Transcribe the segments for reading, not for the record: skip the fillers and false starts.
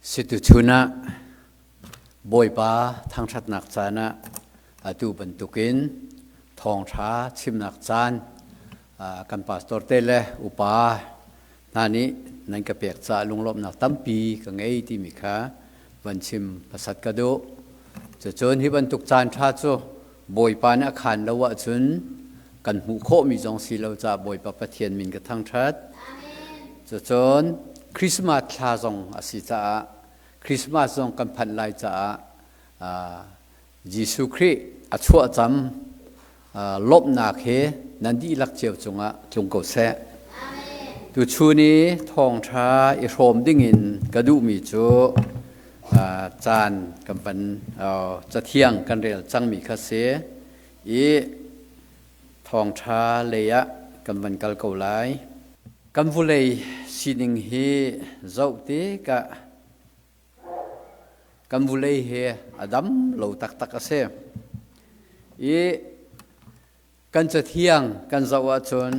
Situchun ah Bawipa thangṭhatnak caan ah atu bantukin thawngṭha chimnak caan kan pastor te le upa hna nih nan ka pek caah lunglawmhnak tampi ka ngei timi kha van chim hmasat ka duh. Cucun hi bantuk caan ṭha cu Bawipa nih a khaan lo ahcun kan hmuh khawhmi zong si lo caah Bawipa Pathian min ka thangṭhat. Cucun Christmas thla zong a si caah Christmas zong kan phanh lai caah Jesuh Khrih a chuah cam lawmhnak he nan dihlak cio cungah tlung ko seh. Tuchun i thawngṭha i hrawm dingin ka duhmi cu caan kan van cathiang kan rel cangmi kha si i thawngṭha lei ah kan van kal ko lai. Kan vulei sining hi zoh tikah kan vulei hi a dam lo taktak a si. I kan cathiang kan zoh ahcun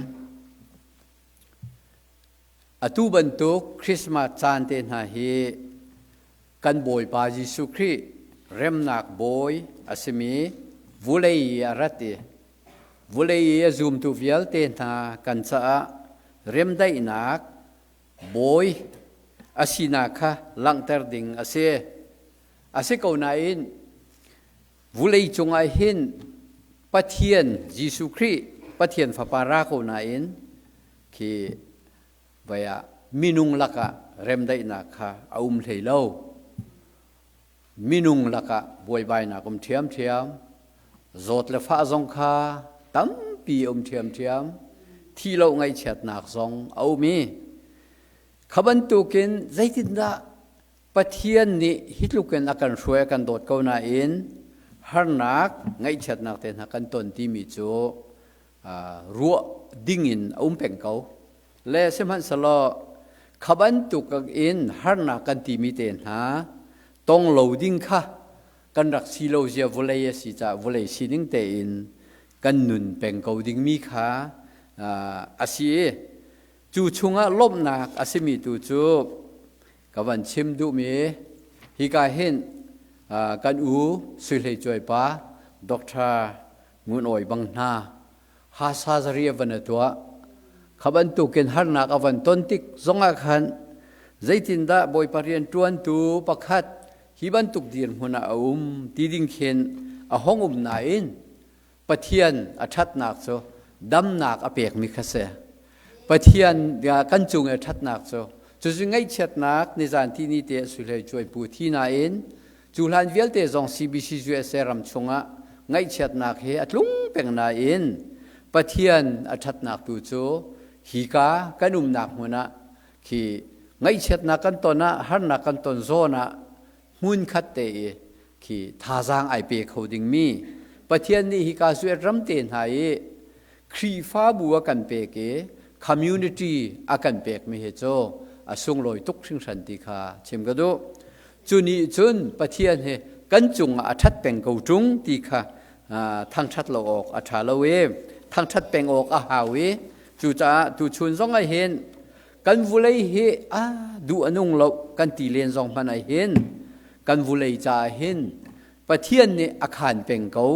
Atu bantuk Christmas caan te hna hi kan Bawipa Jesuh Khrih remnak bawi a simi vulei i a rat i vulei i a zumtu vialte hna kan caah remdaihnak bawi a sinak kha langhter ding a si. A si ko nain vulei cungah hin Pathian Jesuh Khrih Pathian Fapa ra ko nain khi vai ah minung lakah remdaihnak kha a um hlei lo. Minung lakah buaibainak um ṭhiamṭhiam, zawt le fah zong kha tampi um ṭhiamṭhiam, thi lo ngaihchiatnak zong a um i kha bantukin zeitindah Pathian nih hi tlukin a kan hruai a kan dawt ko nain harnak ngaihchiatnak te hna kan ton timi cu ruah dingin a um peng ko. Le sihmanhsehlaw kha bantuk in harnak kan timi te hna tong lo ding kha kan rak si lo zia vawlei a si caah vawlei sining tein kan nun peng ko dingmi kha a si i cu chungah lawmhnak a simi tu cu ka van chim duhmi hika hin kan u Sui Hlei Cuai pa Dr. Ngun Awi bang hna ha surgery a van a tuah kha bantukin harnak a van ton tik zongah khan zeitindah Bawipa rian ṭuantu pakhat hi bantuk dirhmun ah a um ti ding khin a hong um nain Pathian a ṭhatnak cu damnak a pekmi kha si. Pathian kan cung i a ṭhatnak cu cucu ngaihchiatnak nizan ti ni te a sui hlei cuai pu thi nain cu hlan vialte zong CBC USA ram chungah ngaihchiatnak he a tlung peng nain Pathian a ṭhatnak tu cu hika kan umnak hmun ah khi ngaihchiatnak kan ton ah harnak kan ton zawn ah hmunkhat te i khi thazaang ai pe kho dingmi Pathian nih hika suet ram te hna i Khrihfabu a kan pek i community a kan pekmi hi cu a sunglawi tuk hringhran ti kha chim ka duh. Cu nih cun Pathian hi kan cungah a ṭhat peng ko ṭung ti kha thangṭhat lo awk a ṭha lo i thangṭhat peng awk a hau i cucaah tuchun zong ah hin kan vulei hi a duh a nung lo kan ti len zong hmanh ah hin kan vulei caah hin Pathian nih a khaan peng ko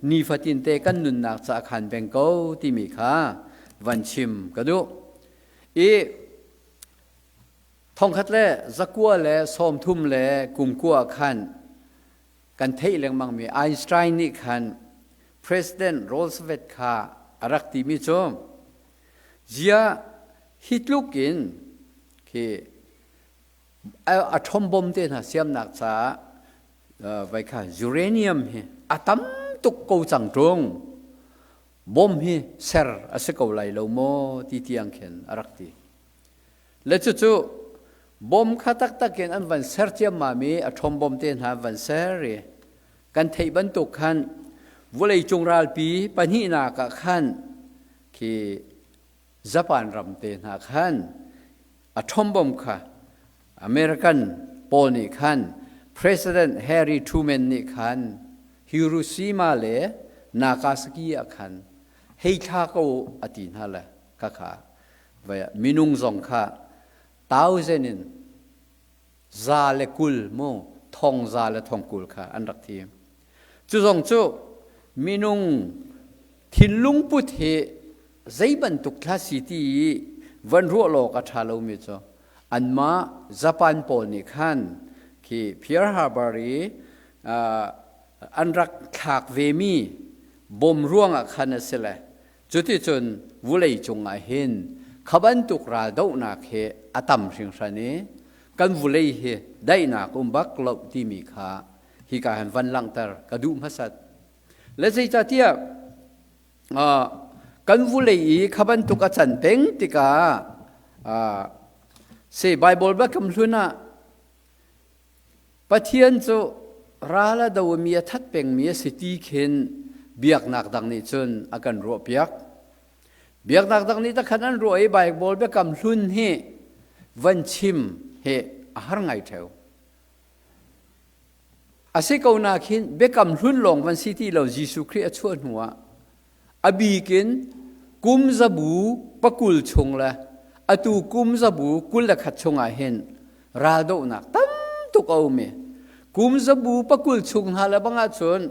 nifatin te kan nunnak ca a khaan peng ko timi kha van chim ka duh i thongkhat le zakua le sawmthum le kumkua khan kan theih lengmangmi Einstein nih khan President Roosevelt kha a rak timi cu zia hi tluk in khi atom bomb te hna siamnak caah vai kha uranium hi a tam tuk ko cang ṭung bomb hi ser a si ko lai lo maw ti tiang khin a rak ti le cucu bom kha taktak in an van ser ciammam i atom bomb te hna van ser i kan theih bantuk khan vawleicung ralpi pahnihnak ah khan khi Japan ram te hna khan atom bomb kha American pawl nih khan President Harry Truman nih khan Hiroshima le Nagasaki ah khan hei thla ko a ti hna le khakha minung zong kha thousand in 120 mu 120 kha an rak thi. Cu zong cu minung thinlung put hi zei bantuk thla si ti i van ruah lawk a ṭha lomi cu anmah Japan pawl nih khan khi Pearl Harbor i an rak thlak vemi bom ruangah khan a si le cuticun vulei cungah hin kha bantuk raldohnak hi a tam hringhran i kan vulei hi daihnak um bak lo timi kha hika hin van langhter ka duh hmasat. Le zeicahtiah kan vulei i kha bantuk a can peng tikah se Bible biakam hlun ah Pathian cu ral a domi a that pengmi a si ti khin biaknak dang nih cun a kan ruahpiak. Biaknak dang nih takhan an ruah i Bible biakam hlun hi van chim hi a har ngai ṭheo. A si ko nak hin biakam hlun lawng van si ti lo Jesuh Khrih a chuah hnu ah a bik in kum zabu pakul chung le atu kum zabu 21 chung ah hin raldohnak tam tuk a um i kum zabu pakul chung hna le bang ahcun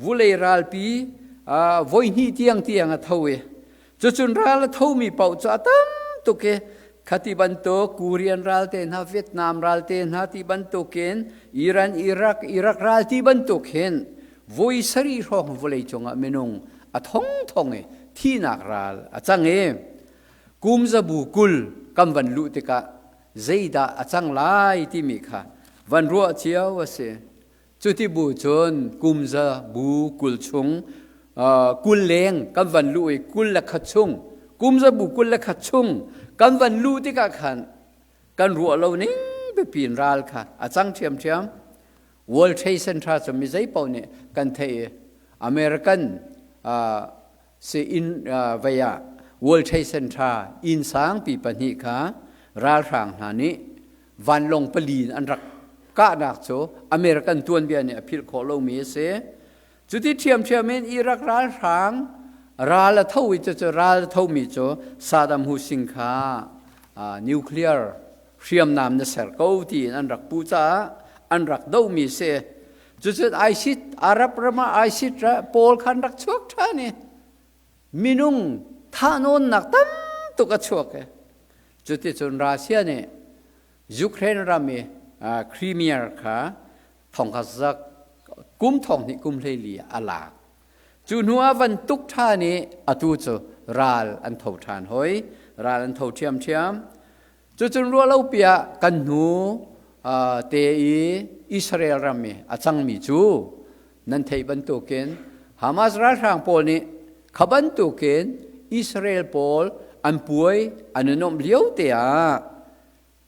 vulei ralpi voi hnih tiang tiang a tho i cucun ral a thomi paoh cu a tam tuk i khati bantuk Korean ral te hna Vietnam ral te hna ti bantukin Iran Iraq Iraq ral ti bantuk hin voi sarih hrawng vawlei cungah minung a thongthong i thihnak ral a cang i kum zabu 20 kan van luh tikah zeidah a cang lai timi kha van ruah cio a si. Cuti bu cun kum zabu 20 chung 20 leng kan van luh i 21 chung kum zabu 21 chung kan van luh tikah khan kan ruah lo ning pipi in ral kha a cang ṭhiamṭhiam. World Trade Center cu mi zei paoh nih kan theih i American si inn vei ah World Trade Center inn sangpi pahnih kha ralhrang hna nih vanlawng pali in an rak kahnak cu American tuanbia nih a philh khawh lomi a si. Cuti ṭhiamṭhiam in Iraq ralhrang ral a tho i cucu ral a thomi cu Saddam Hussein kha nuclear hriamnam na ser ko tiin an rak puh caah an rak dohmi si. Cucu ISIS Arab ram ah ISIS pawl khan rak chuak ṭhan i minung thahnawnnak tam tuk a chuak i cuticun Russia nih Ukraine ram i Crimea kha thongkhat zak kum thong hnih kum 14 a lak. Cu hnu ah van tuk ṭhan i atu cu ral an tho ṭhan hoi. Ral an tho ṭhiamṭhiam. Cucun ruahlopi ah kan hnu te i Israel ram i a cangmi cu nan theih bantukin Hamas ralhrang pawl nih kha bantukin Israel pawl an puai an i nuamh lio te ah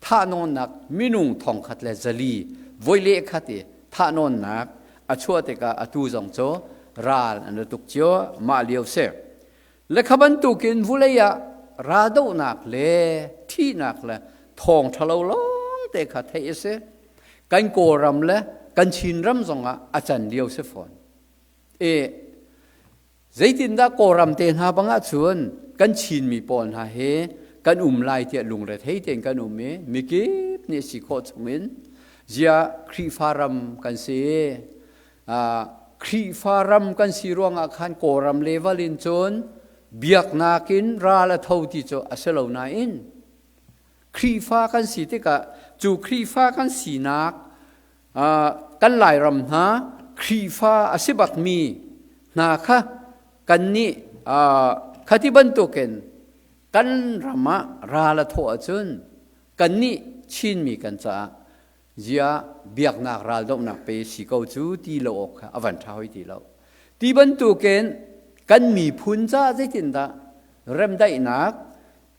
thahnawnnak minung 1,400 voi leh khat i thahnawnnak a chuah tikah atu zong cu ral an ra tuk cio mah lio si. Le kha bantukin vulei ah raldohnak le thihnak le thawng ṭhalo lawngte kha theih a si. Kan Kawlram le kan Chinram zongah a can lio si fawn. E, zeitindah Kawlram te hna bangah cun kan Chinmi pawl hna he kan um lai tiah lungrethei tein kan um i mikip nih si khawh chungin zia Khrihfa ram kan si. Khrihfa ram kan si ruangah khan Kawlram level in cun biaknak in ral a tho ti cu a si lo nain Khrihfa kan si tikah cu Khrihfa kan sinak kan Lairam hna Khrihfa a si bakmi hna kha kannih khati bantukin kan ram ah ral a thawh ahcun kannih Chinmi kan caah Ziah biaknak raldohnak pe si ko cu ti lo awk kha a van ṭha hoi ti lo. Ti bantukin kan miphun caah zeitindah remdaihnak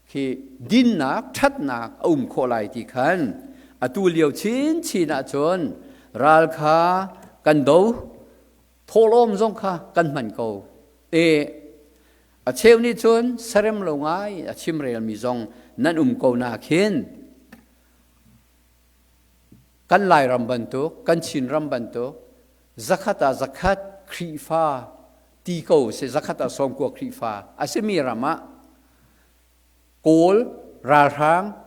khi dinnak ṭhatnak a um khawh lai ti khan atu lio chinchin ahcun ral kha kan do thawhlawm zong kha kan hman ko. E a cheu nih cun sarem lo ngai a chimrelmi zong nan um ko na khin Kan Lairam bantuk, kan Chinram bantuk, zakhat ah zakhat Khrihfa ti ko si, zakhat ah 90 Khrihfa a simi ram ah Kawl ralhrang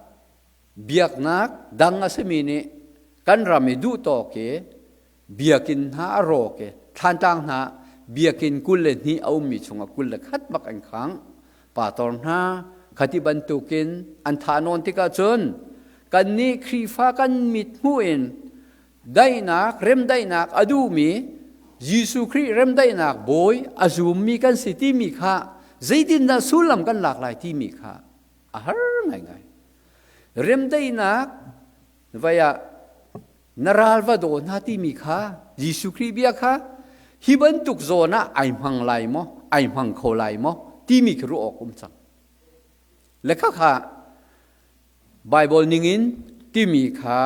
biaknak dang a simi nih Kan ram i duh tawk i biakinn hna a rawk i Thlantlang hna biakinn 22 a ummi chungah 21 bak an khang. Pastor hna khati bantukin an thah nawn tikah cun kannih Khrihfa kan mit hmuh in daihnak, remdaihnak a duhmi Jesuh Khrih remdaihnak bawi a zummi kan si timi kha zeitindah sullam kan lak lai timi kha a har ngaingai. Remdaihnak vai ah na ral va daw hna timi kha Jesuh Khrih bia kha hi bantuk zawn ah ai hmang lai maw, ai hmang kho lai maw timi khi ruah awk um cang. Le khakha Baibal ningin timi kha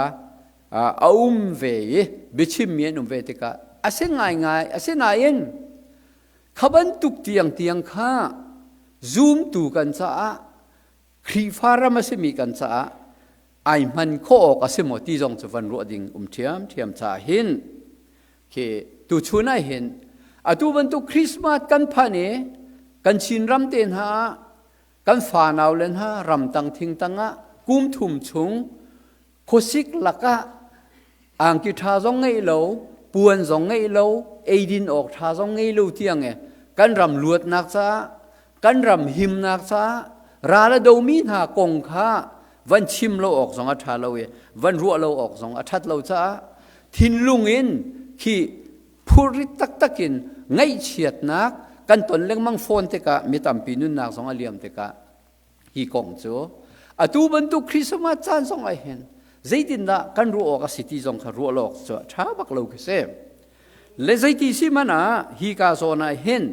a um ve i biachimmi an um ve tikah a si ngaingai. Asinain kha bantuk tiangtiang kha zumtu kan caah, Khrihfa ram a simi kan caah ai hman khawh awk a si maw ti zong cu van ruah ding um ṭhiamṭhiam caah hin khi tuchun ah hin atu bantuk Christmas kan phan i kan Chinram te hna ah kan fanau le hna ramtang thingtang ah kum thum chung khuasik lakah angki ṭha zong ngei lo, puan zong ngei lo, eidin awk ṭha zong ngei lo tiang e kan ram luatnak caah, kan ram himnak caah ral a domi hna kong kha van chim lo awk zong a ṭha lo i van ruah lo awk zong a ṭhat lo caah thinlung in khi phurrit taktak in ngaihchiatnak kan ton lengmang fawn tikah mi tampi nunnak zong a liam tikah hi kong cu atu bantuk Christmas caan zong ah hin zeitindah kan ruah awk a si ti zong kha ruah lo awk cu a ṭha bak lo khi si. Le zeiti si hmanh ah hi ka zawn ah hin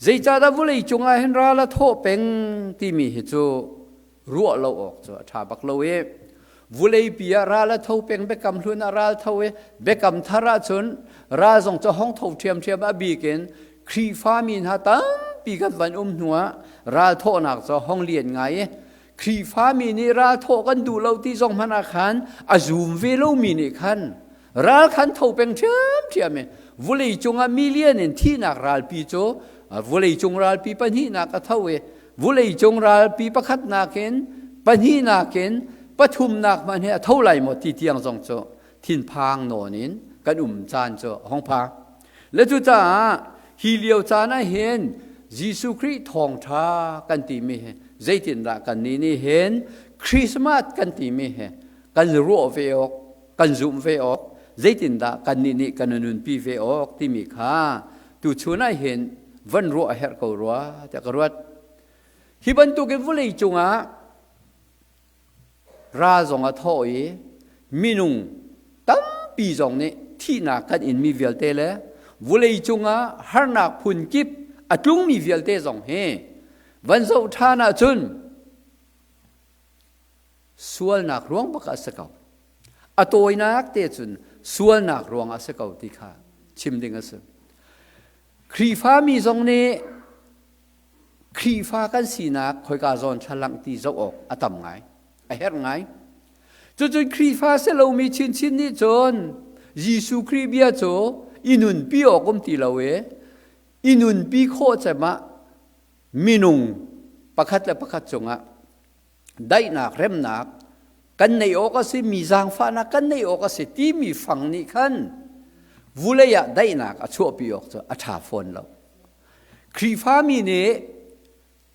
zeicahdah vawlei cungah hin ral a thawh peng timi hi cu ruah lo awk cu a ṭha bak lo i vuleipi ah ral a tho peng. Biakam Hlun ah ral tho i Biakam Thar ah cun ral zong cu hong tho ṭhiamṭhiam, a bik in Khrihfa mi hna tampi kan van um hnu ah ral thawhnak cu hong lian ngai i Khrihfa mi nih ral thawh kan duh lo ti zong hmanh ah khan a zum ve lomi nih khan ral khan tho peng ṭhiamṭhiam i vulei cungah million in thihnak ralpi cu vulei cung ralpi pahnihnak a tho i Vuleicung ralpi pakhatnak in pahnihnak in pathumnak hmanh hi a tho lai maw ti tiang zong cu thinphang nawn in kan um caan cu a hong phang. Le cucaah hi lio caan ah hin Jesuh Khrih thawngṭha kan timi hi zeitindah kannih nih hin Christmas kan timi hi kan ruah ve awk, kan zumh ve awk, zeitindah kannih nih kan nunpi ve awk timi kha tuchun ah hin van ruah a herh ko rua tiah ka ruat. Hi bantukin vawlei cungah ral zong a thawh i minung tampi zong nih thihnak kan inmi vialte le vawlei cungah harnak phun kip a tlungmi vialte zong hi van zoh ṭhan ahcun sualnak ruang bak ah a si ko. A tawinak te cun sualnak ruang ah a si ko ti kha chim ding a si. Khrihfami zong nih Khrihfa kan sinak khoika zawn thlalang ti zoh awk a tam ngai, a herh ngai. Cucun Khrihfa si lomi chinchin nih cun Jesuh Khrih bia cu i nunpi awk um ti lo i i nunpi khawh cem ah minung pakhat le pakhat cungah daihnak, remnak kan neih awk a si, mi zaangfahnak kan neih awk a si timi fang nih khan vulei ah daihnak a chuahpi awk cu a ṭha fawn lo. Khrihfami nih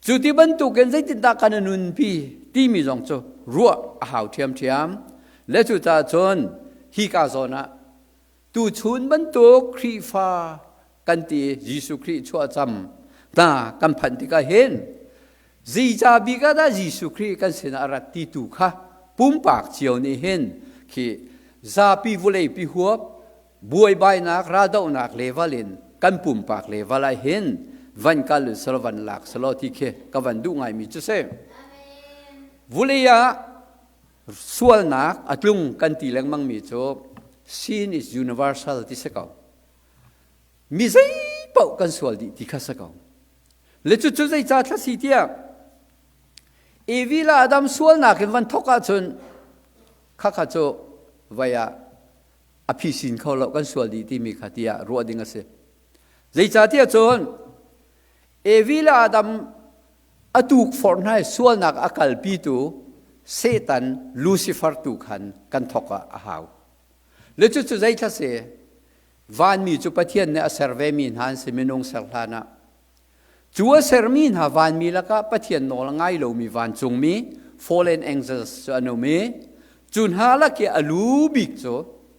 cu ti bantukin zeitindah kan i nunpi timi zong cu ruah a hau ṭhiamṭhiam. Le cucaah cun hika zawn ah tuchun bantuk Khrihfa kan ti Jesuh Khrih chuahcam hna kan phanh tikah hin Zeica bik ah dah Jesuh Khrih kan sinah a rat ti tu kha pumpak cio nih hin khi zapi vawleipi huap buaibainak raldohnak level in kan pumpak level ah hin van kal selaw van lak selaw ti khi ka van duh ngaimi cu si. Vulei ah sualnak a tlung kan ti lengmangmi cu sin is universal ti si ko. Mi zei paoh kan sual dih ti kha si ko. Le cucu zeicah thla si tiah Evi le Adam sualnak in van thawk ahcun khakha cu vai ah a phisin kho lo, kan sual dih timi kha tiah ruah ding a si. Zeicahtiah cun Evi le Adam a tukforh hna i sualnak a kalpitu Satan Lucifer tu khan kan thawk ah a hau. Le cucu zeithla si? Vanmi cu Pathian nih a ser vemi hna an si minung ser hlan ah. Cu a sermi hna vanmi lakah Pathian nawl a ngai lomi vancungmi fallen angels cu an um i cu hna lak i a lu bik cu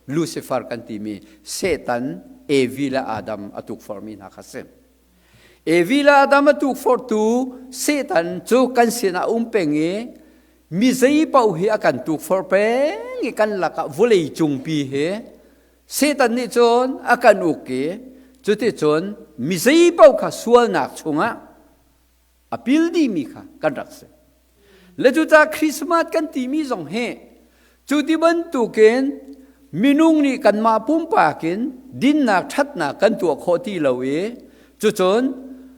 Lucifer kan timi Satan, Evi le Adam a tukforhmi hna kha si. Evi le Adam a tukforhtu Satan cu kan sinah um peng i mi zei paoh hi a kan tukforh peng i kan lakah vawlei cungpi hi Satan nih cun a kan uk i cuticun mi zei paoh kha sualnak chungah a pil dihmi kha kan rak si. Le cucaah Christmas kan timi zong hi cu ti bantukin minung nih kanmah pumpak in dinnak ṭhatnak kan tuah khawh ti lo i cucun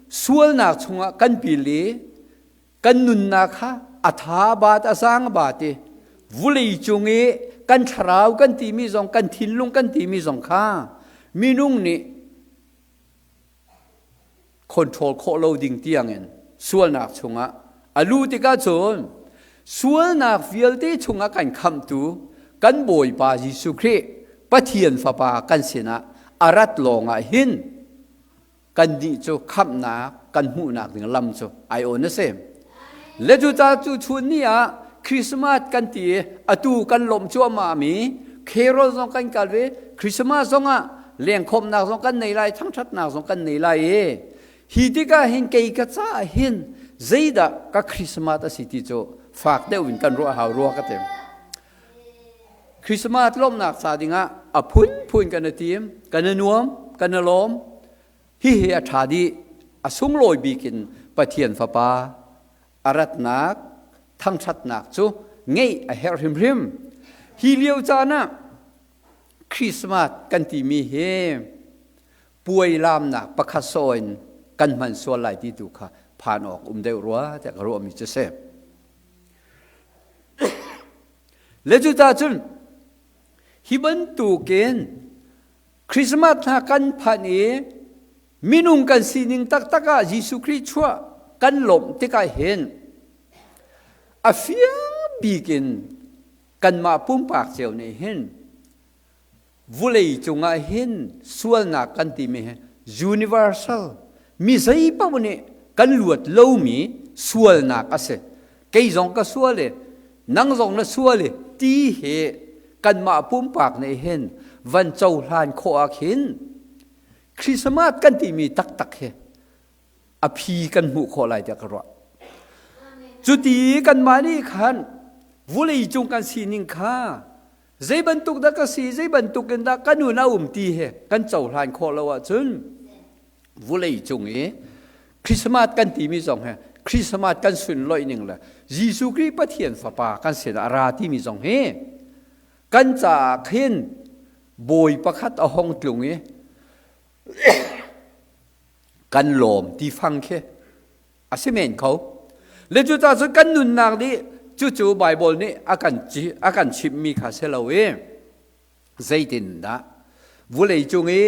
sualnak chungah kan pil i kan nunnak kha a tha baat a zaang baat i vulei cung i kan thlarau kan timi zong kan thinlung kan timi zong kha minung nih control khawh lo ding tiangin sualnak chungah a lu tikah cun sualnak vialte chungah kan khamhtu kan Bawipa Jesuh Khrih Pathian Fapa kan sinah a rat lawngah hin kannih cu khamhnak kan hmuhnak ding lam cu ai awn a si. Le cucaah cu chun ni ah Christmas kan ti i atu kan lawmh cuahmah mi carol zong kan kal ve Christmas zong ah lengkhawmnak zong kan nei lai thangṭhatnak zong kan nei lai i hi tikah hin kei ka caah hin zeidah ka Christmas a si ti cu fak deuh in kan ruah hau rua ka ti. Christmas lawmhnak ca dingah a phunphun kan i tim, kan i nuam, kan i lawm. Hihi a ṭha dih, a sunglawi bik in Pathian Fapa a ratnak, thangṭhatnak cu ngeih a herh hrimhrim. Hi lio caan ah Christmas kan timi hi puai laamnak pakhat sawh in kan hman sual lai ti tu kha phan awk um deuh rua tiah ka ruahmi cu si. Le cucaah cun hi bantukin Christmas hna kan phanh i minung kan sining taktak ah Jesuh Khrih chuah kan lawmh tikah hin a fiang bik in kanmah pumpak cio nih hin vulei cungah hin sualnak kan timi hi universal mi zei paoh nih kan luat lomi sualnak a si. Kei zong ka sual i nang zong na sual i ti hi kanmah pumpak nih hin van cohlan khawh ah khin Christmas kan timi taktak hi a phi kan hmuh khawh lai tiah ka ruah. Cuti kanmah nih khan vulei cung kan sining kha zei bantuk dah ka si, zei bantuk in dah ka nun a um ti he kan cohlan khawh lo ahcun vulei cung i Christmas kan timi zong he Christmas kan sunlawih ning le Jesuh Khrih Pathian Fapa kan sin a ra timi zong hi kan caah khin bawi pakhat a hong tlung i kan lawm ti fang khi a si men kho. Le cucaah cun kan nunnak nih cucu Baibal nih a kan chimhmi kha si lo i zeitindah vulei cung i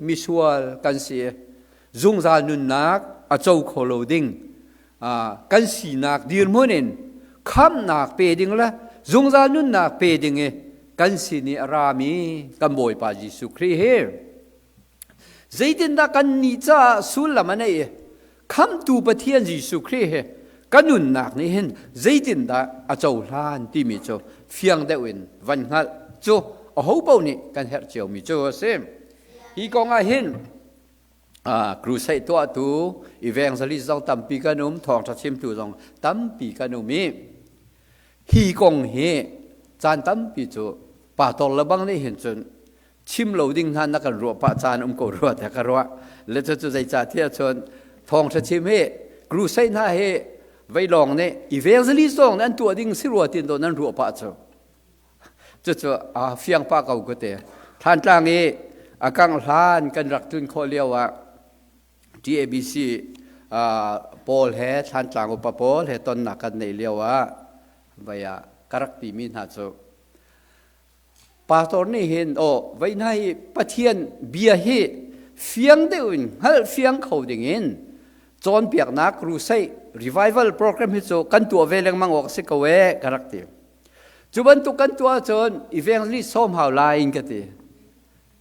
misual kan si zungzal nunnak a co kho lo ding kan sinak dirhmun in khamhnak pe ding le zungzal nunnak pe ding i kan sin i a rami kan Bawipa Jesuh Khrih hi Zeitindah kannih caah sullam a neih i Khamhtu Pathian Jesuh Khrih hi ka nunnak nih hin zeitindah a cohlan timi cu fiang deuh in van hngalh cu aho paoh nih kan herh ciomi cu a si. Hi kong ah hin crusade tuahtu evangelist zong tampi kan um, thawngṭha chimtu zong tampi kan um i hi kong hi caan tampi cu pastor le bang nih hin cun chim lo ding hna na kan ruah pah caan um ko rua tiah ka ruah. Le cu zeicah tiah cun thawngṭha chim hi crusade hna hi vei lawng nih evangelist lawng nih an tuah ding si rua tin do nan ruah pah cu. Cucu a fiang pah ko ku te. Thlantlang i a kangh hlan kan rak tlun khawh lio ah TABC pawl he Thlantlang upa pawl he tonnak kan neih lio ah vei ah ka rak timi hna cu Pastor nih hin aw vei hna hi Pathian bia hi fiang deuh in hngalh fiang kho ding in cawnpiaknak crusade revival program hi cu kan tuah ve lengmang awk a si ko ee ka rak ti. Cu bantuk kan tuah cun evangelist sawm hau lai in ka ti.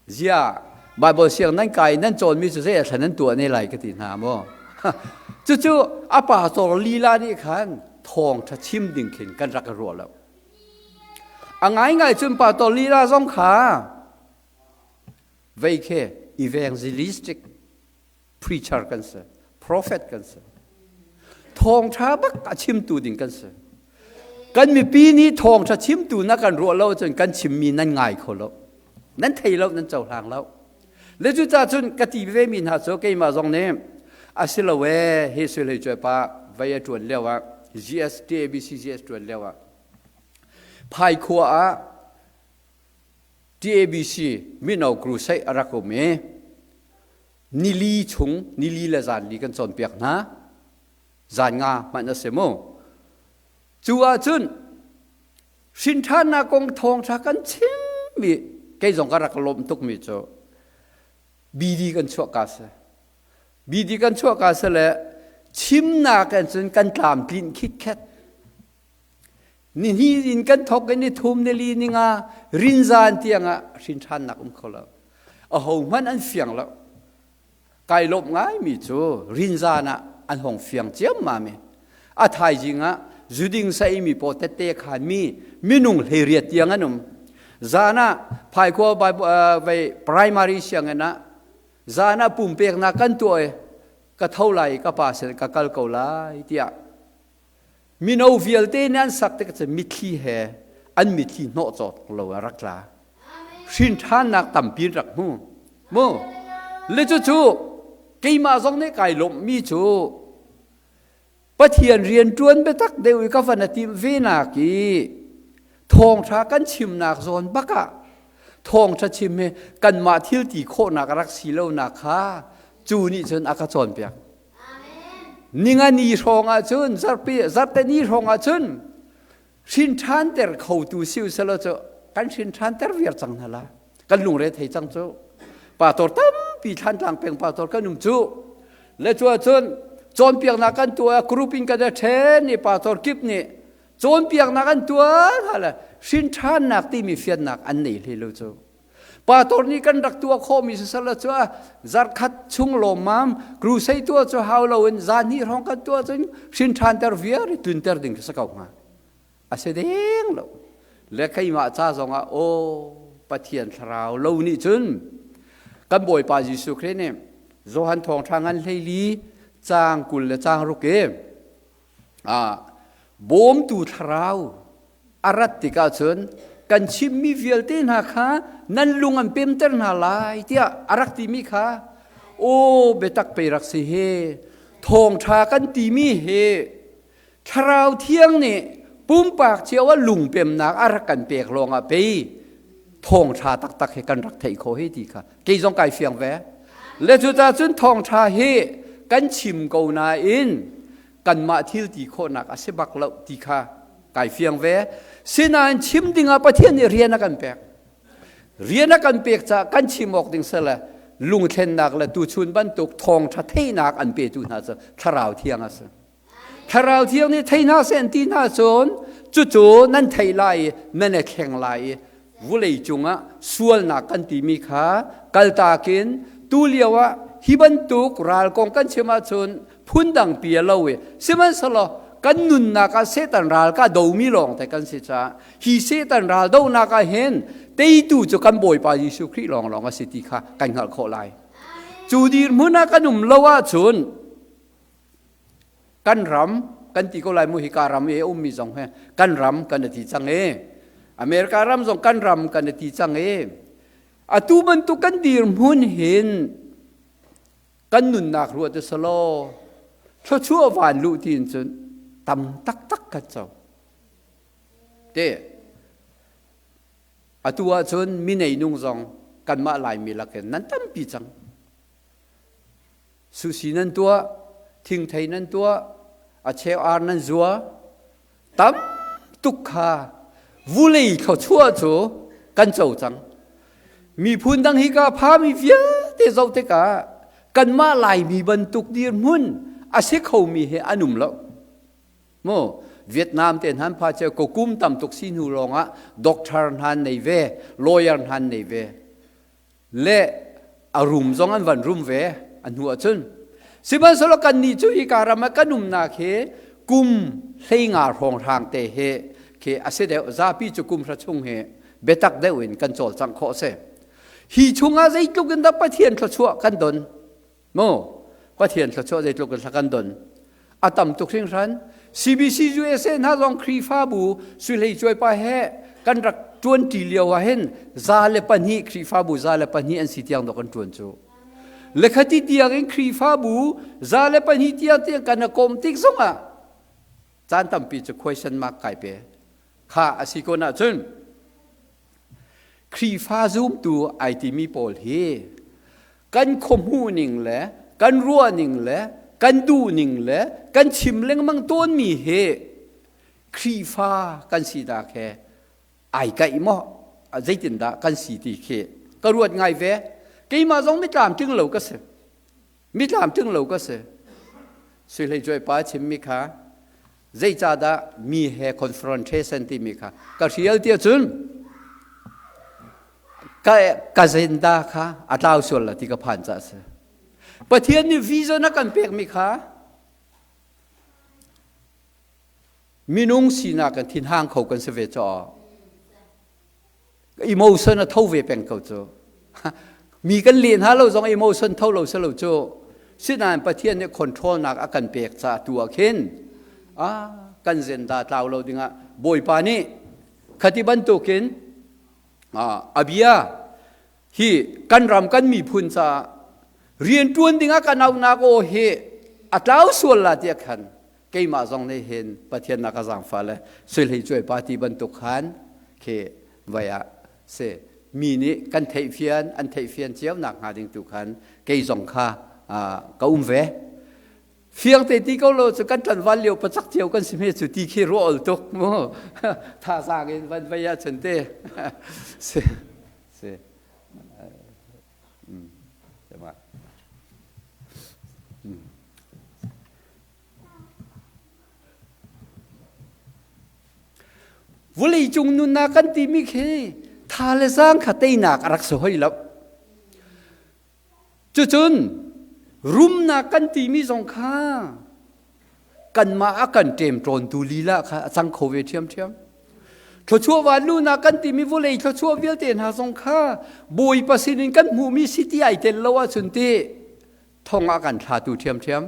Zia Bible siang nan kai nan cawnmi cu zei thlan nan tuah ne lai ka ti hna maw. Cucu a pastor lila nih khan thawng ṭha chim ding khin kan rak ruah lo. A ngaingai cun pastor lila zong kha vei khe evangelistic preacher kan si, prophet kan si. Thawngṭha bak a chimtu ding kan si. Kan mipi nih thawngṭha chimtu na kan ruah lo cun kan chimmi nan ngai kho lo. Nan thei lo, nan cohlang lo. Le cucaah cun ka ti ve mi hna cu keimah zong nih a si lo ee hi sui hlei cuai pa vei a ṭuan lio ah GS TABC GS ṭuan lio ah Phaikhua ah TABC mino crusade a rak um i nili chung nili le zanli kan cawnpiak hna zan nga hmanh a si mu cu ahcun hrinṭhannak kong thawngṭha kan chimmi kei zong ka rak lawm tukmi cu BD kan chuah ka si BD kan chuah ka si le chimnak in cun kan tlamtlinh khitkhet Nihnih in kan thawk in ni thum ni li ni nga rinzan tiangah hrinṭhannak um kho lo. Ahohmanh an fiang lo. Kai lawmh ngaimi cu rinzan ah an hong fiang ciammam i a thaizing ah zuding saimi paw tette khan mi minung hleiriat tiang an um. Zan ah Phaikhua vei primary sianginn ah zan ah pumpeknak kan tuah i ka tho lai i ka pa sin ka kal ko lai tiah Mino vialte nih an sak tik cun mitthli he an mitthli hnawh cawk lo a rak tla. Hrinṭhannak tampi in rak hmu. Mu. Le cucu keimah zong nih kai lawmhmi cu Pathian rian ṭuan biatak deuh i ka van a timh ve nak i thawngṭha kan chimnak zawn bak ah thawngṭha chim hi kanmah thil ti khawhnak a rak si lonak kha cu nih cun a ka cawnpiak. Ninga ni hrawng ahcun zarhpi zarte ni hrawng ahcun hrin ṭhanter khotu si uselaw cu kan hrin ṭhanter viar cang hna la. Kan lungre thei cang cu. Pastor tampi Thlantlang peng pastor kan um cu. Le cu ahcun cawnpiaknak kan tuah group in kan i ṭhen i pastor kip nih cawnpiaknak an tuah hna le hrin ṭhannak timi fiannak an nei hlei lo cu. Pastor nih kan rak tuah khawhmi siseh cu zarkhat chung lawmmam crusade tuah cu hau loin zan hnih hrawng kan tuah cun hrin ṭhanter viar i tlunter ding khi si ko hnga. A si deng lo. Le keimah ca zongah aw Pathian thlarau lo nih cun kan Bawipa Jesuh Khrih nih Johan thawngṭha ngan hleili caang 20 le caang ruk i bawmtu thlarau a rat tikah cun kan chimmi vialte hna kha nan lung an pemter hna lai tiah a rak timi kha aw biatak pei rak si hi thawngṭha kan timi hi thlarau thiang nih pumpak cio ah lungpemnak a rak kan pek lawngah pei thawngṭha taktak hi kan rak theih khawh hi ti kha kei zong kai fiang ve le cucaah cun thawngṭha hi kan chim ko nain kanmah thil ti khawhnak a si bak lo ti kha kai fiang ve. Sinain chim dingah Pathian nih rian a kan pek. Rian a kan pek caah kan chim awk ding sele lungthlennak le tuchun bantuk thawngṭha theihnak an petu hna cu thlarau thiang a si. Thlarau thiang nih thei hna seh an ti hna cun cucu nan thei lai i nan i thleng lai i vulei cungah sualnak kan timi kha kaltak in tu lio ah hi bantuk ral kong kan chim ahcun phundang pi a lo i sihmanhsehlaw kan nunnak ah Satan ral ka domi lawng te kan si caah hi Satan ral donak ah hin teitu cu kan Bawipa Jesuh Khrih lawnglawng a si ti kha kan hngalh khawh lai. Cu dirhmun ah kan um lo ahcun kan ram kan ti ko lai mu hika ram i ummi zong he kan ram kan ti cang i America ram zong kan ram kan ti cang i atu bantuk kan dirhmun hin kan nunnak ruah te selaw thluachuah van luh tiin cun tam taktak kan co te atu ahcun mi neinung zong kanmah Laimi lakin nan tampi cang. Sushi nan tuah, thingthei nan tuah, a cheu ar nan zua, tam tuk kha vulei thluachuah cu kan co cang. Miphun dang hi ka phami vialte zoh tikah kanmah Laimi bantuk dirhmun a si khomi he an um lo. Mu. Vietnam te hnan pha cio ko kum tam tuk si hnu lawngah doctor hna nei ve, lawyer hna nei ve. Le a rum zong an van rum ve a hnu ahcun. Sihmanhsehlaw kan nih cu hi ka ram ah kan umnak hi kum 15 hrawng hrang te hi khi a si deuh zapi cu kum hra chung hi biatak deuh in kan cawlcangh khawh si. Hi chungah zeitluk in dah Pathian thluachuah kan don? Mu Pathian thluachuah zeitluk in kan don? A tam tuk hringhran. CBC USA hna zong Khrihfabu Suihlei Cuaipa he kan rak ṭuan ṭi lio ah hin 102 Khrihfabu 102 an si tiang dawh kan ṭuan cu. Lekhati tiang in Khrihfabu 102 tiang tiang kan kawm tik zongah caan tampi cu question mark kai pe. Kha a si ko ahcun Khrihfa zumtu ai timi pawl hi kan khuahmuh ning le kan ruah ning le kan duh ning le kan chim lengmang tawnmi hi Khrihfa kan sinak he ai kaih maw zeitindah kan si ti khi ka ruat ngai ve. Keimah zong mitlam tling lo ka si. Mitlam tling lo ka si. Sui Hlei Cuai pa chimmi kha zeicahdah mi he confrontation timi kha ka hrial ti ahcun ka ka zenda kha a tlau sual la ti ka phan ca si. Pathian nih vision a kan pekmi kha minung sinak kan thinhang kho kan si ve caw emotion a tho ve peng ko cu. Mi kan len ha lo zong emotion tho lo se lo cu. Sinain Pathian nih control nak a kan pek ca tu ah khin a kan zenda tlau lo dingah Bawipa nih khati bantukin a bia hi kan ram kan miphun caah rian ṭuan dingah kan auhnak aw hi a tlau sual la tiah khan keimah zong nih hin Pathian nak a zaangfah le Suihlei Cuai party bantuk khan khi vai ah si mi nih kan theihfian an theihfian cio nak hnga ding tu khan kei zong kha ka um ve. Fiang te ti ko lo cu kan ṭanval lio pacak cio kan si hme cu ti khi ruah ol tuk mu thazaang in van vei ahcun te si si. Vawleicung nunnak kan timi khi tha le zaang kha teinak a rak si hoi lo. Cucun rumnak kan timi zong kha kanmah a kan ṭemṭawntu lila kha a cang kho ve ṭhiamṭhiam. Thluachuah vanlunak kan timi vawlei thluachuah vialte hna zong kha Bawipa sinin kan hmuhmi si ti ai tel lo ahcun ti thong ah kan thlatu ṭhiamṭhiam.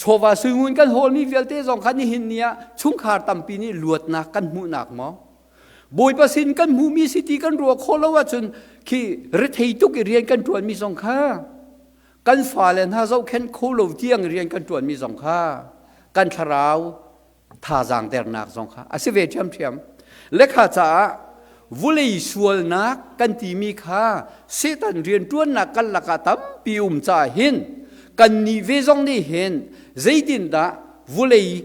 Chawva suingun kan hawlmi vialte zong kha nihin ni ah chungkhar tampi nih luatnak kan hmuhnak maw? Bawipa sin kan hmuhmi si ti kan ruah khawh lo ahcun khi rethei tuk i rian kan ṭuanmi zong kha kan fale hna zohkhenh kho lo tiang rian kan ṭuanmi zong kha kan thlarau thazaang dernak zong kha a si ve ṭhiamṭhiam. Lekha caah vulei sualnak kan timi kha Satan rianṭuannak kan lakah tampi um caah hin kan nih ve zong nih hin zeitindah vulei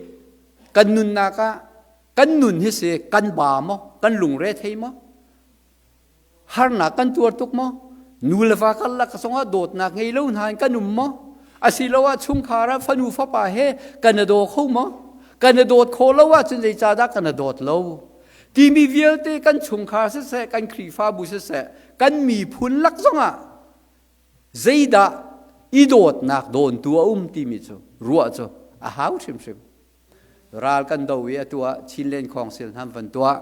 kan nunnak ah kan nun hi si kan ba maw, kan lungre thei maw, harnak kan tuar tuk maw, nu le va karlak zongah dawtnak ngei lo hna in kan um maw, asiloah chungkhar ah fanu fapa he kan i daw kho maw, kan i dawt khawh lo ahcun zeicahdah kan i dawt lo timi vialte kan chungkhar siseh, kan Khrihfabu siseh, kan miphun lak zongah zeidah i dawtnak dawntu a um timi cu ruah cu a hau hrimhrim. Ral kan do i atu ah Chinland Council hna an van tuah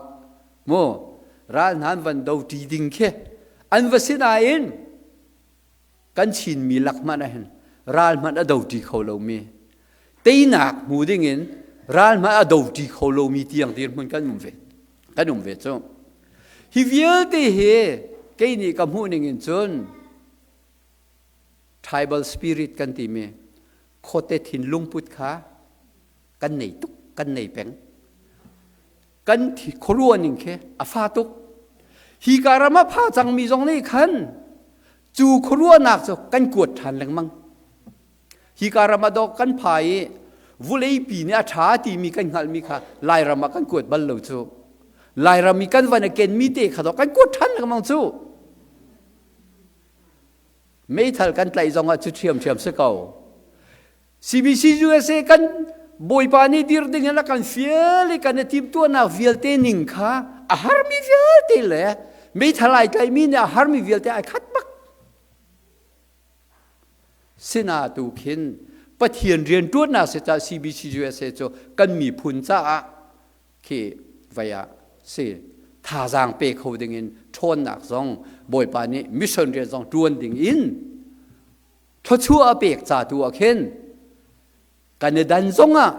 mu ral hna an van do ṭi ding khi an va si nain kan Chinmi lak hmanh ah hin ral hmanh a do ṭi kho lomi teinak hmu ding in ral hmanh a do ṭi kho lomi tiang dirhmun kan um ve kan um ve cu. Hi vialte hi kei nih ka hmuh ning in cun tribal spirit kan timi khuate thinlungput kha kan nei tuk, kan nei peng. Kan khuaruah ning khi a fa tuk. Hi ka ram ah pha cangmi zong nih khan cu khuaruahnak cu kan kuat ṭhan lengmang. Hi ka ram ah dawk kan pha i vuleipi nih a ṭha timi kan hngalhmi kha Lairam ah kan kuat bal lo cu. Lairam i kan van a kenmi te kha dawk kan kuat ṭhan lengmang cu. Meithal kan tlaih zongah cu ṭhiamṭhiam si ko. CBC USA kan Bawipa nih dir ding in a kan fial i kan i timhtuahnak vialte ning kha a harmi vialte le meithal ai tlaihmi nih a harmi vialte ai khat bak. Sina tu khin Pathian rianṭuannak si ca CBCUSA cu kan miphun caah khi vei ah si thazaang pe kho ding in ṭhawnnak zong Bawipa nih mission rian zong ṭuan ding in thluachuah a pek ca tu ah khin kan i dan zongah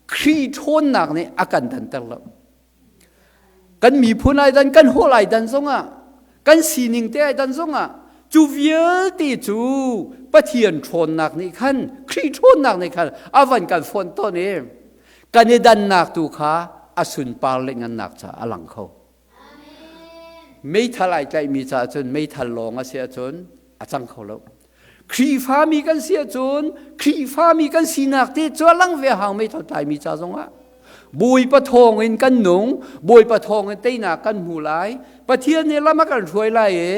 Khrih ṭhawnnak nih a kan danter lo. Kan miphun ai dan, kan hawl ai dan zongah, kan sining te ai dan zongah, cu vialte cu Pathian ṭhawnnak nih khan, Khrih ṭhawnnak nih khan a van kan fonh tawn i kan i dannak tu kha a sunpar le ngannak ca a lang kho. Meithal ai tlaihmi caah cun meithal lawng a si ahcun a cang kho lo. Khrihfami kan si ahcun Khrihfami kan sinak te cu a lang ve hang meithal tlaimi ca zongah. Bawipa thawng in kan nung, Bawipa thawng in teinak kan hmu lai, Pathian nih lam a kan hruai lai i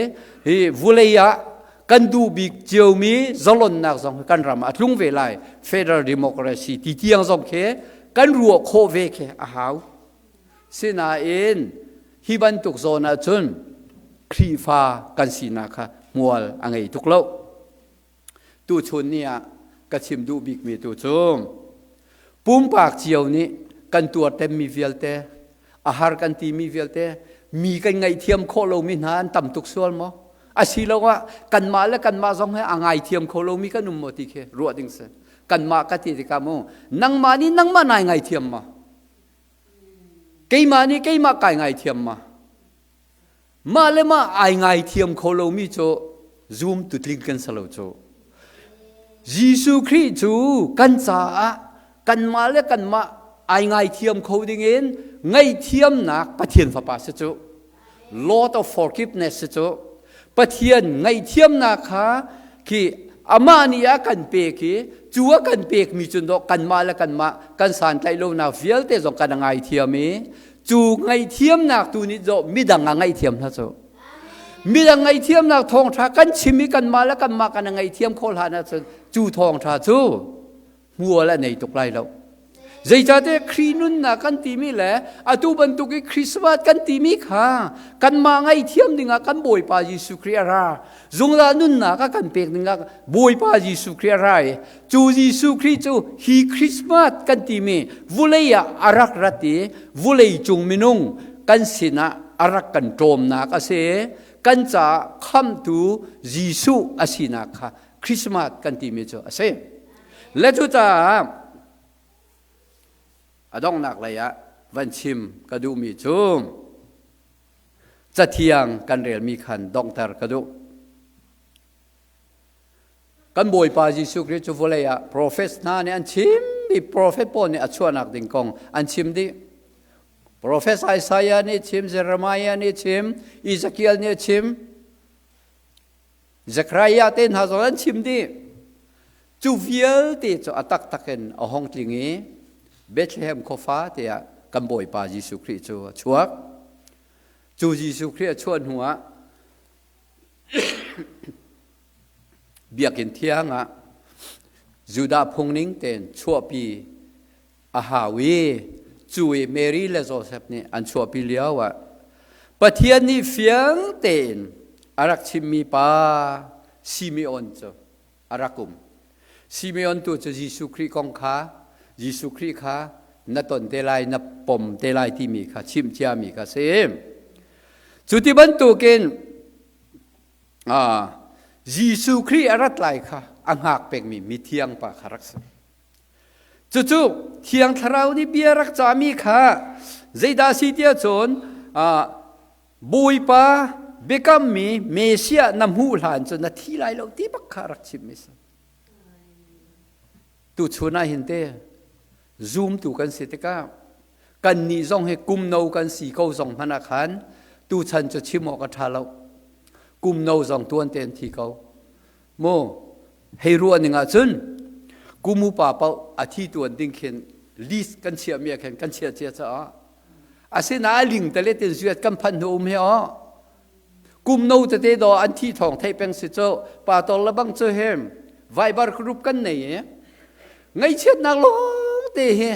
hi vulei ah kan duh bik ciomi zalonnak zong kan ram ah a tlung ve lai. Federal democracy ti tiang zong khi kan ruah khawh ve khi a hau. Sinain hi bantuk zawn ahcun Khrihfa kan sinak kha hmual a ngei tuk lo. Tuchun ni ah ka chim duh bikmi tu cu pumpak cio nih kan tuartemmi vialte, a har kan timi vialte, mi kan ngaihthiam khawh lomi hna an tam tuk sual maw? Asiloah kanmah le kanmah zong he a ngaithiam kho lomi kan um maw ti khi ruah ding si. Kanmah ka ti tikah mu nangmah nih nangmah nai ngaithiam maw? Keimah nih keimah kai ngaithiam ma? Mah le mah ai ngaithiam kho lomi cu zum tutling kan si lo cu. Jesuh Khrih cu kan caah kanmah le kanmah ai ngaithiam kho dingin ngaihthiamnak Pathian Fapa si cu. Lord of forgiveness si cu. Pathian ngaihthiamnak kha khi amah nih a kan pek i cu a kan pekmi cun dawh kanmah le kanmah kan santlaih lonak vialte zong kan ngaithiam i cu ngaihthiamnak tu nih dawh midang a ngaihthiam hna cu midang ngaihthiamnak thawngṭha kan chim i kanmah le kanmah kan ngaihthiam khawh hlan ahcun cu thawngṭha cu hmual a nei tuk lai lo. Zeicahtiah Khrih nunnak kan timi le atu bantuk i Christmas kan timi kha kanmah ngaihthiam dingah kan Bawipa Jesuh Khrih a ra. Zungzal nunnak a kan pek dingah Bawipa Jesuh Khrih a ra i cu Jesuh Khrih cu hi Christmas kan timi vulei ah a rak rat i vulei cung minung kan sinah a rak kan ṭawmnak a si. Kan caah khamhtu Jesuh a sinak kha Christmas kan timi cu a si. Le cucaah a donghnak lei ah van chim ka duhmi cu cathiang kan relmi khan donghter ka duh. Kan Bawipa Jesuh Khrih cu vawlei ah profet hna nih an chimmi profet pawl nih a chuahnak ding kong an chim dih. Profet Isaiah nih chim, Jeremiah nih chim, Ezekiel nih chim, Zekhariah te hna zong an chim dih. Cu vialte cu a taktak in a hong tling i Bethlehem khuafa te ah kan Bawipa Jesuh Khrih cu a chuak. Cu Jesuh Khrih a chuah hnu ah biakinn thiang ah Judah phungning tein chuahpi a hau i cu i Mary le Joseph nih an chuahpi lio ah Pathian nih fiang tein a rak chimmi pa Simeon cu a rak um. Simeon tu cu Jesuh Khrih kong kha Jesuh Khrih kha na ton te lai na pom te lai timi kha chimh ciami kha si. Cu ti bantukin Jesuh Khrih a rat lai kha a hngak pengmi mithiang pa kha rak si. Cucu Thiang Thlarau nih bia rak cahmi kha zeidah a si tiah cun Bawipa biakammi Messiah na hmuh hlan cu na thi lai lo ti bak kha rak chimmi si. Tuchun ah hin te zumtu kan si tikah kannih zong hi kum no kan si ko zong hmanh ah khan tuchan cu chim awk a ṭha lo. Kum no zong tuan tein thi ko. Mu hei ruah ning ahcun kum upa paoh a thi tuan ding khin list kan chiahmi ah khin kan chiah cia caah asinain ling tale tin zuat kan phanh hnu um hi aw kum no tete do an thi thawng theih peng si cu pa tol le bang cu hem Viber group kan nei i ngaihchiatnak lawng te hi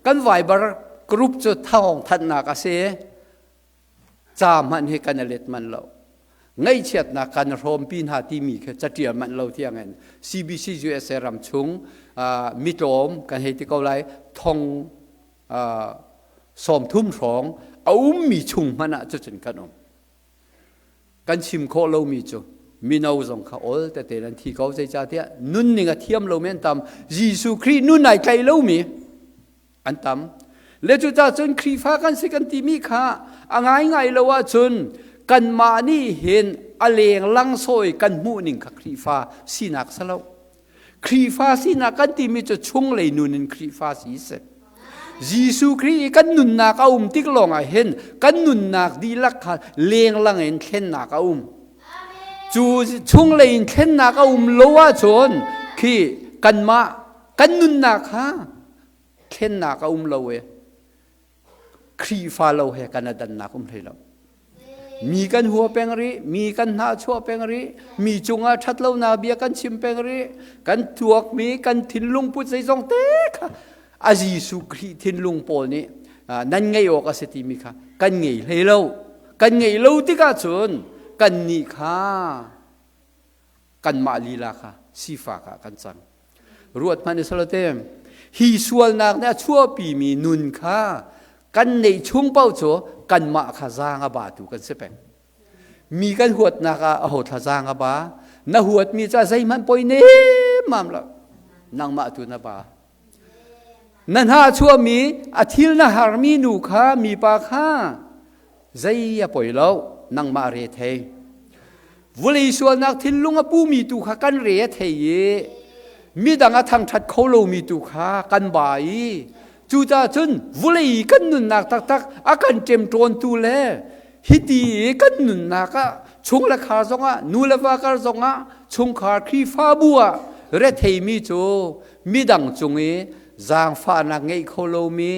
kan Viber group cu thawng thanhnak a si. Ca hmanh hi kan i let manh lo. Ngaihchiatnak kan hrawmpi hna timi khi catial manh lo tiangin CBC USA ram chung mitlawm kan hei ti ko lai thong 30 hrawng a ummi chung hmanh ah cucun kan um. Kan chim khawh lomi cu mino zong kha ol tete nan thi ko, zeicahtiah nunning a thiam lomi an tam, Jesuh Khrih nun ai tlaih lomi an tam. Le cucaah cun Khrihfa kan si kan timi kha a ngaingai lo ahcun kanmah nih hin a leng lang sawi kan hmuh ning kha Khrihfa sinak si lo. Khrihfa sinak kan timi cu chunglei nun in Khrihfa si si. Jesuh Khrih i kan nunnak a um tik lawngah hin kan nunnak dihlak kha lenglang in thlennak a um. Cu chunglei in thlennak a um lo ahcun khi kanmah kan nunnak kha thlennak a um lo i Khrihfa lo he kan dannak um hlei lo. Mi kan hua peng rih, mi kan hnahchuah peng rih, mi cungah ṭhatlonak bia kan chim peng rih, kan tuakmi, kan thinlung put zeizong te kha a Jesuh Khrih thinlung pawl nih nan ngeih awk a si timi kha kan ngei hlei lo. Kan ngeih lo tikah cun kannih kha kanmah lila kha sifak ah kan cang. Ruat hmanh i salote, hi sualnak nih a chuahpimi nun kha kan neih chung paoh cu kanmah kha zaang a batu kan si peng. Mi kan huatnak ah aho thla zaang a ba? Na huatmi ca zeihmanh poi nemmam lo. Nangmah tu na ba. Na hna chuahmi a thil na harmi nu kha mipa kha zei a poi lo, nangmah re thei. Vulei sualnak thinlung a pumi tu kha kan re a thei i midang a thangṭhat kho lomi tu kha kan ba i cucaah cun vulei kan nunnak taktak a kan ṭemṭawntu le hiti i kan nunnak ah chung le khar zongah nu le va kar zongah chungkhar Khrihfabu ah retheimi cu midang cung i zaangfahnak ngeih kho lomi,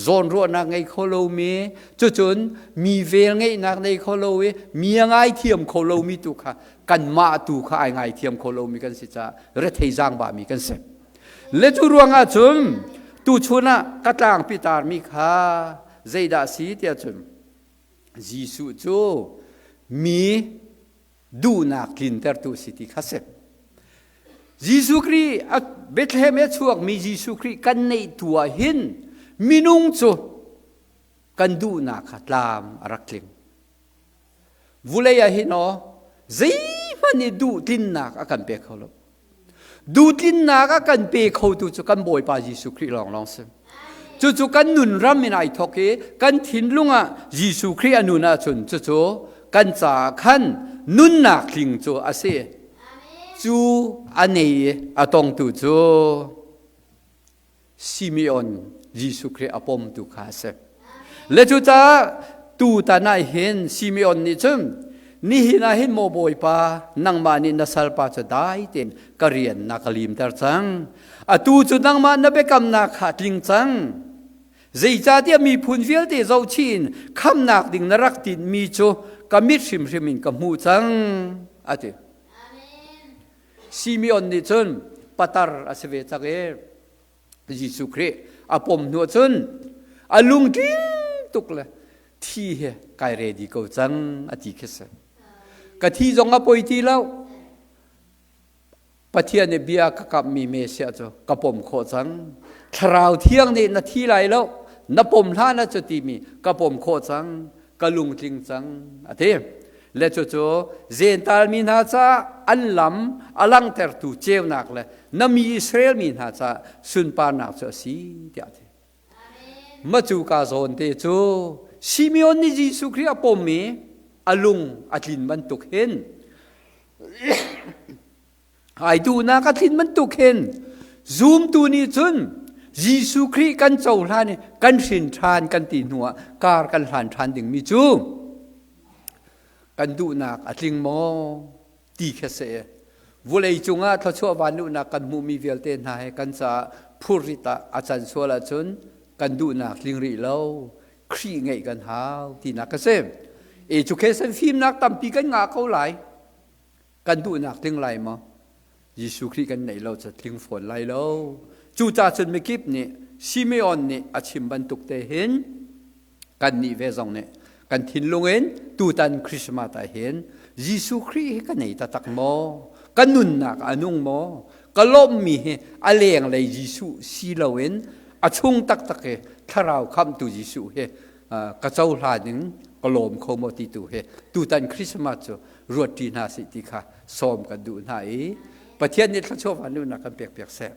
zawnruahnak ngei kho lomi, cucun mi vel ngeihnak nei kho lo i mi a ngaithiam kho lomi tu kha kanmah tu kha ai ngaithiam kho lomi kan si caah rethei zaangba mi kan si. Le cu ruangah cun tuchun ah ka tlangpi tarmi kha zeidah si tiah cun Jesuh cu mi duhnak tlintertu si ti kha si. Jesuh Khrih Bethlehem i a chuakmi Jesuh Khrih kan neih tu ah hin minung cu kan duhnak kha tlam a rak tling. Vulei ah hin aw zeihmanh i duh tlinnak a kan pe kho lo. Duhtlinnak a kan pe khotu cu kan Bawipa Jesuh Khrih lawnglawng si. Cucu kan nun ram in ai thawk i kan thinlung ah Jesuh Khrih a nun ahcun cucu kan caah khan nunnak tling cu a si. Cu a nei i a tongtu cu Simeon Jesuh Khrih a pomtu kha a si. Le cucaah tutan ah hin Simeon nih cun nihin ah hin maw Bawipa, nangmah nih na salpa cu dai tein ka rian na ka limter cang. Atu cu nangmah na biakamnak kha a tling cang. Zeicahtiah miphun vialte zohchih in khamnak ding na rak tinhmi cu ka mit hrimhrim in ka hmuh cang, a ti. Simeon nih cun patar a si ve cang i Jesuh Khrih a pom hnu cun a lungtling tuk le thi he kai ready ko cang a ti khi si. Ka thi zong a poi ti lo. Pathian nih bia ka kamhmi Messiah cu ka pom khawh cang. Thlarau thiang nih na thi lai lo, na pom hlan ah cu timi ka pom khawh cang, ka lungtling cang a ti. Le cucu Jentail mi hna caah an lam a langhtertu ceunak le na mi Israel mi hna caah sunparnak cu a si tiah a ti. Macu ka zawn te cu Simeon nih Jesuh Khrih a pom i a lung a tlin bantuk hin ai duhnak a tlin bantuk hin zumtu nih cun Jesuh Khrih kan cohlan i kan hrin ṭhan kan ti hnuah kar kan hlan ṭhan dingmi cu kan duhnak a tling maw ti kha si. Vulei cungah thluachuah vanluhnak kan hmuhmi vialte hna he kan caah phurrit ah a can sual ahcun kan duhnak tling rih lo, Khrih ngeih kan hau tinak a si. Education fimnak tampi kan ngah ko lai, kan duhnak tling lai maw? Jesuh Khrih kan neih lo cu tling fawn lai lo. Cucaah cun mikip nih Simeon nih a chim bantuk te hin kannih ve zong nih kan thinlung in tutan Christmas ah hin Jesuh Khrih hi ka nei taktak maw? Ka nunnak a nung maw? Ka lawmhmi hi a lenglei Jesuh si loin a chung taktak i thlarau khamhtu Jesuh hi ka cohlan in ka lawm kho maw ti tu hi tutan Christmas cu ruat ṭi hna sih ti kha sawm kan duh hna i Pathian nih thluachuah van duhnak kan pek piak seh.